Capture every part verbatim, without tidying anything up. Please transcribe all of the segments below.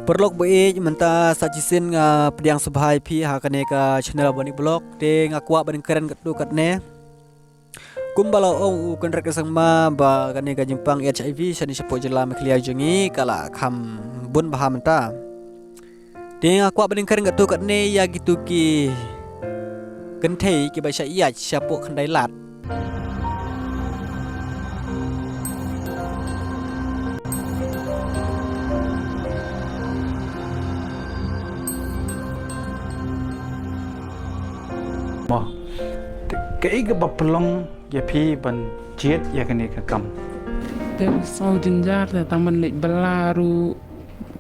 Paralok ba ïeit, mynta sa shisien nga pdiang sngewbha ïa phi ha kane ka channel Bani Vlog, te nga kwah ban kren katto katne. Kumba la ong u Conrad K Sangma ba kane ka jingpang HIV shane shapoh jylla Meghalaya jong ngi ka la kham bun bha mynta. Te nga kwah ban kren katto katne ïa kito ki kynthei kiba shah ïaid shapoh khyndai lad. Mo, kaei kaba pynlong ïa phi ban jied ïa kane ka kam? Te sngewjynjar te tang ban leit bylla ruh,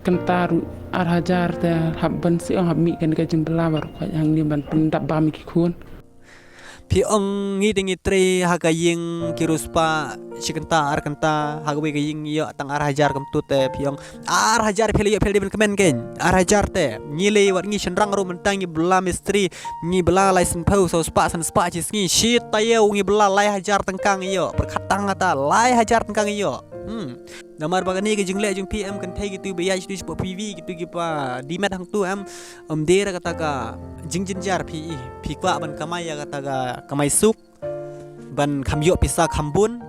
kynta ruh ar hajar te hap ban shu ong hap mih kane ka jingbylla baroh khoit hangne ban pyndap bam ïa ki khun. Phi ong ngi te ngi trei ha ka ïing ki riewspah shi kynta ar kynta, ha kawei ka ïing ïoh tang ar hajar kumto te phi ong ar hajar phi la ïoh phi la dei ban kmen kein. Ar hajar te ngi lei wat ngi shynrang ruh mynta ngi bylla mistri, ngi bylla lai san phew, saw spah san spah shi sngi, shi taïew ngi bylla lai hajar tyngka ngi ïoh, pyrkhat tang kata lai hajar tyngka ngi ïoh. Hmm. Namar ba kane ka jingleh jong phi em kynthei kito ba ïaid sha tu shapoh P V kito kiba dih met hangto em, ym dei re kata ka jingjynjar phi ïohi, phi kwah ban kamai ïa kata ka kamai suk ban kham ïoh pisa kham bun.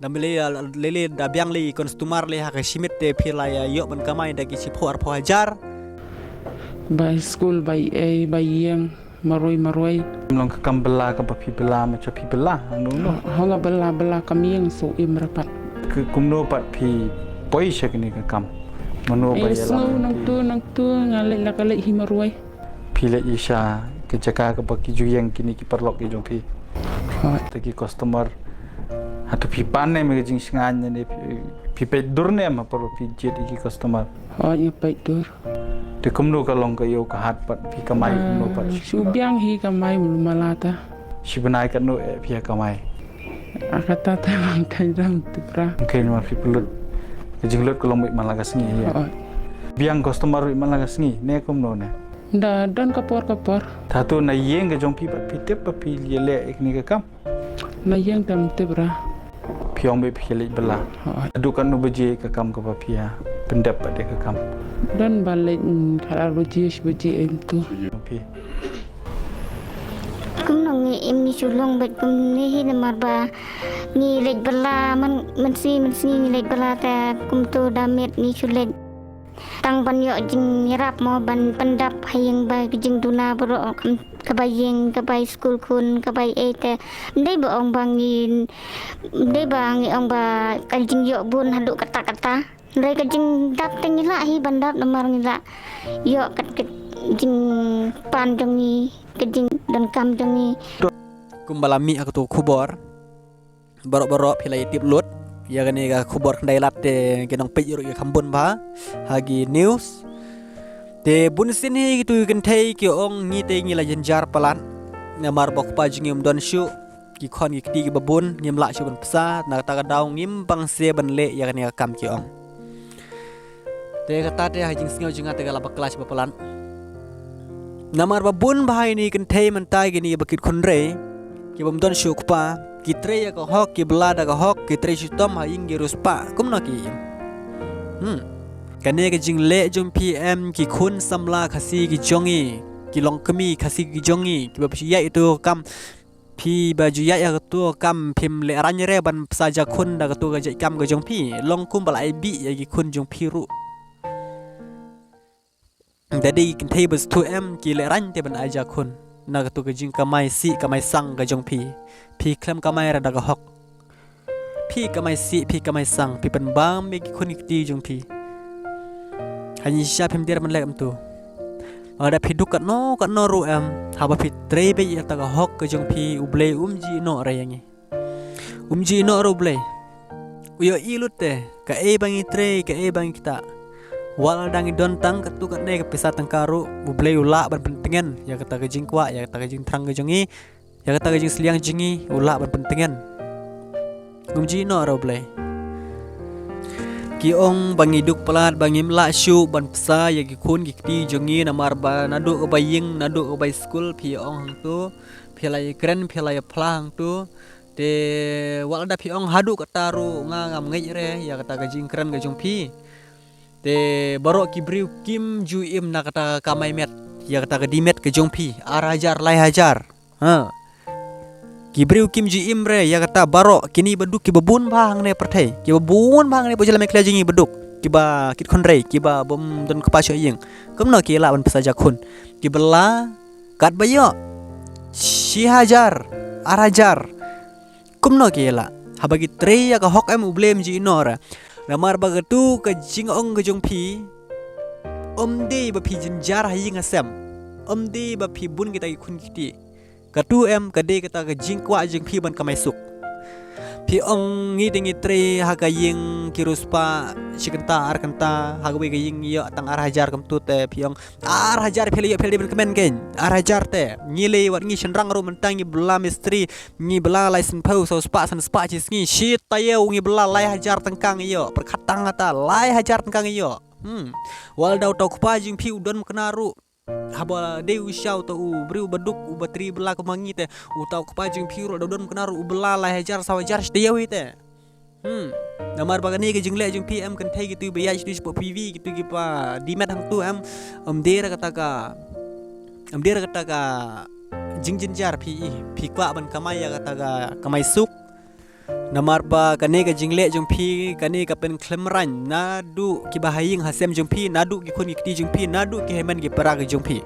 Da lei lei lei da biang lei customer lei ha ka shi miet te phi la ïa ïoh ban kamai da ki shiphew arphew hajar. Bai skul, bai ei, bai ïeng, marwei marwei. Long ka kam bylla kaba phi bylla, ma cha phi bylla hangno hangno? Ho nga bylla bylla kam ïeng shu im re pat. Kumno pat phi poi sha kane ka kam? Mano ba ïa lam? Nangtu nangtu nga leit la ka leit hi marwei. Phi leit sha ka jaka kaba ki ju ïeng kine ki paralok ki jong phi. Hooid. Te ki customer, hato phi pan ne em ka jingsngewbha ne, phi peit dur ne em ha por ba phi jied ïa ki customer? Hooid, nga peit dur. Te kumno ka long ka ïew ka hat pat, phi kamai kumno pat? Shu biang hi kamai mulu mala ta. Shi bnai katno eh phi ïa kamai? A kata te bang kai dang tip ra. Okay, namar phi pynlut, ka jinglut ka long beit man la ka sngi ïa. Hooid. Biang customer beit man la ka sngi ne kumno ne? Da don ka por ka por. Te hato na ïing ka jong phi pat phi tip ba phi ïaleh ïa kane ka kam? Na ïing te ym tip ra. Phi ong beit phi leit bylla. Hooid. Haduh katno baje ka kam kaba phi ïa pyndep pat ïa ka kam? Don ba leit, mm, khatar baje, shi baje em tu. Phi. Kumno ngi im ngi shu long beit kumne hi namar ba ngi leit bylla man, mynsngi mynsngi ngi leit bylla te kumto da miet ngi shu leit. Tang ban ïoh jingïarap mo ban pyndap ha ïing ba ka jingduna baroh kaba ïing, kaba skul khun, kaba ei te. Ym dei ba ong ba ngi, ym dei ba ngi ong ba ka jingïoh bun haduh katta katta. Hynrei ka jingdap te ngi lah hi ban dap namar ngi lah ïoh kat ka jingpan jong ngi, ka jingdonkam jong ngi. Kumba la mih ha kato ka khubor. Baroh baroh phi la ïa tip lut ïa kane ka khubor khyndai lad te ki nongpeit ruh ki kham bun bha ha ki news. Te bun sien hi kito ki kynthei ki ong ngi te ngi la jynjar palat. Namar ba u kpa jong ngi um don shuh, ki khon ki kti kiba bun, ngim lah shuh ban pynsa, na kata ka daw ngim pang se ban leh ïa kane ka kam ki ong. Te kata te ha jingsngew jong nga te ka la bakla sha ba palat. Namar ba bun bha ïa kine ki kynthei mynta kine ba kit khun rei, ki bym don shuh u kpa, ki trei ïa ka hok, ki bylla da ka hok, ki trei shitom ha ïing ki riewspah, kumno ki im. Hmm. Kane ka jingleh jong phi em ki khun samla Khasi ki jong ngi, ki longkmie Khasi ki jong ngi, kiba phi ïa ïa tu kam. Phi ba ju ïaid ïa kato kam phim lehraiñ re ban pynsa jakhun da kato ka jait kam ka jong phi. Long kumba la ai bih ïa ki khun jong phi ruh. Da dei ki kynthei ba sngewthuh em ki lehraiñ te ban ai jakhun na kato ka jingkamai sih kamai sang ka jong phi. Phi khlem kamai re da ka hok. Phi kamai sih, phi kamai sang, phi pynbam ïa ki khun ki kti jong phi. Hangne shisha phim dei ban leh kumto. Lada phi duk katno katno ruh em, haba phi trei beit ïa kata ka hok ka jong phi, U Blei um ju ïehnoh re ïa ngi. Um ju ïehnoh re U Blei. U ïohi lut te kaei ba ngi trei, kaei ba ngi ktah. Wat lada ngi don tang katto katne ka pisa tyngka ruh, U Blei u lah ban pyntngen ïa kata ka jingkwah, ïa kata ka jingthrang ka jong ngi. Ïa kata ka jingsliang jong ngi u lah ban pyntngen. Um ju ïehnoh re U Blei. Ki ong ba ngi duk palat, ba ngim lah shuh ban pynsa ïa ki khun ki kti jong ngi namar ba naduh kaba ïing, naduh kaba skul, phi ong hangto, phi la ïakren, phi la ïaphla hangto. Te wat lada phi ong haduh kata ruh nga ngam ngeit re ïa kata ka jingkren ka jong phi. Te baroh ki briew kim ju im na kata ka kamai met, ïa kata ka dih met ka jong phi, ar hajar, lai hajar. Ha. Ki briew kim ju im re ïa kata baroh, kine ba duk kiba bun bha hangne pyrthei, kiba bun bha hangne ba jylla Meghalaya jong ngi ba duk, kiba kit khun rei, kiba bym don kpa sha ïing. Kumno ki lah ban pisa ja khun? Kiba la katba ïoh shi hajar, ar hajar. Kumno ki lah? Haba ki trei ïa ka hok em, U Blei um ju ïehnoh re. Namar ba katu ka jingong ka jong phi, ym dei ba phi jynjar ha ïing ha sem, ym dei ba phi bun kita ki khun ki kti. Katu em, ka dei kata ka jingkwah jong phi ban kamai suk. Phi ong ngi te ngi trei ha ka ïing ki riewspah shi kynta ar kynta, ha kawei ka ïing ïoh tang ar hajar kumtu te phi ong ar hajar phi la ïoh, phi la dei ban kmen kein. Ar hajar te ngi lei, wat ngi shynrang ruh mynta ngi ba la mistri, ngi ba la lai sien phew, saw spah, san spah shi sngi, shi taïew ngi ba la lai hajar tyngka ngi ïoh. Pyrkhat tang kata, lai hajar tyngka ngi ïoh. Hmm. Wat la da uta u kpa jong phi u don kane ruh, haba dei u sha uta u briew ba duk, uba trei ba la kum ma ngi te, uta u kpa jong phi ruh da u don kane ruh u ba la lai hajar, saw hajar shi taïew hi te. Hmm. Namar ba kane ka jingleh jong phi em, kynthei kito ba ïaid sha tu shapoh P V, kito kiba dih met hangtu em, ym dei re kata ka, ym dei re kata ka jingjynjar phi, phi kwah ban kamai ïa kata ka kamai suk. Namar ba kane ka jingleh jong phi, kane ka pynkhlem rain naduh kiba ha ïing ha sem jong phi, naduh ki khun ki kti jong phi, naduh ki hynmen ki para ki jong phi.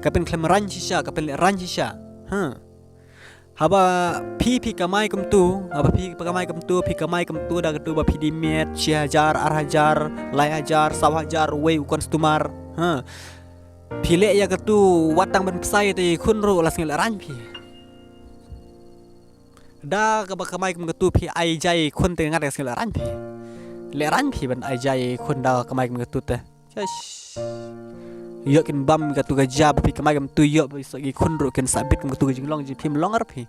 Ka pynkhlem rain shisha, ka pynleh rain shisha. Ha. Haba phi, phi kamai kumtu, haba phi, phi kamai kumtu, phi kamai kumtu da katu ba phi dih met shi hajar, ar hajar, lai hajar, saw hajar, uwei u customer. Ha. Phi leh ïa katu wat tang ban pisa ïa te khun ruh la sngew leh rain phi. Da kaba kamai kum katu phi ai ja ïa khun te ngat ka sngew leh rain phi. Leh rain phi ban ai ja ïa khun da kamai kum katu te. Shush. Ïoh kin bam katu ka ja ba phi kamai kumtu, ïoh ba ki khun ruh kin sa bit kum katu ka jinglong jong phi, ym long ar phi.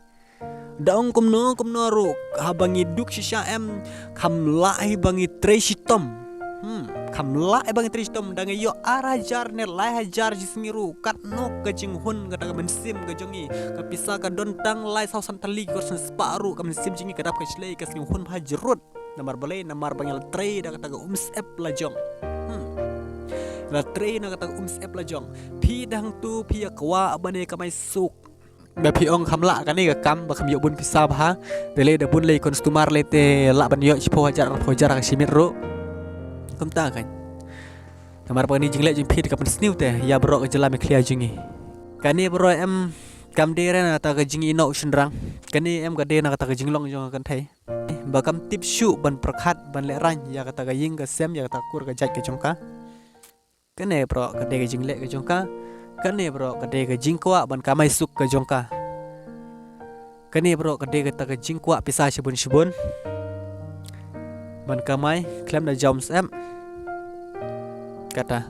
Da ong kumno kumno ruh, haba ngi duk shisha em, kham lah hi ba ngi trei shitom. Hmm, kham lah hi ba ngi trei shitom, da ngi ïoh ar hajar ne lai hajar shi sngi ruh, katno ka jinghun kata ka mynsiem ka jong ngi, ka pisa ka don tang lai saw san tylli, ka san spah ruh ka mynsiem jong ngi ka dap ka shlei, ka sngew hun bha jrut. Namar balei? Namar ba ngi la trei da kata ka umsyep lajong. Hmm. La trei na kata ka umsyep lajong. Phi dang tu phi ïa kwah ban ïa kamai suk. Ba phi ong kham lah kane ka kam, ba kham ïoh bun pisa bha. Te lei da bun lei customer lei te lah ban ïoh shiphew hajar, arphew hajar ka shi miet ruh. Kumta kan. Namar ba kane jingleh jong phi te ka pynsniew te ïa baroh ka jylla Meghalaya jong ngi. Kane baroh em kam dei re na kata ka jingïehnoh u shynrang. Kane em ka dei na kata ka jinglong jong ka kynthei. Ba kam tip shuh ban pyrkhat, ban leh rain ïa kata ka ïing ka sem, ïa kata ka kur ka jait ka jong ka. Kane baroh ka dei ka jingleh ka jong ka. Kane baroh ka dei ka jingkwah ban kamai suk ka jong ka. Kane baroh ka dei kata ka jingkwah pisa shibun shibun ban kamai khlem da jaw umsyep. Kata.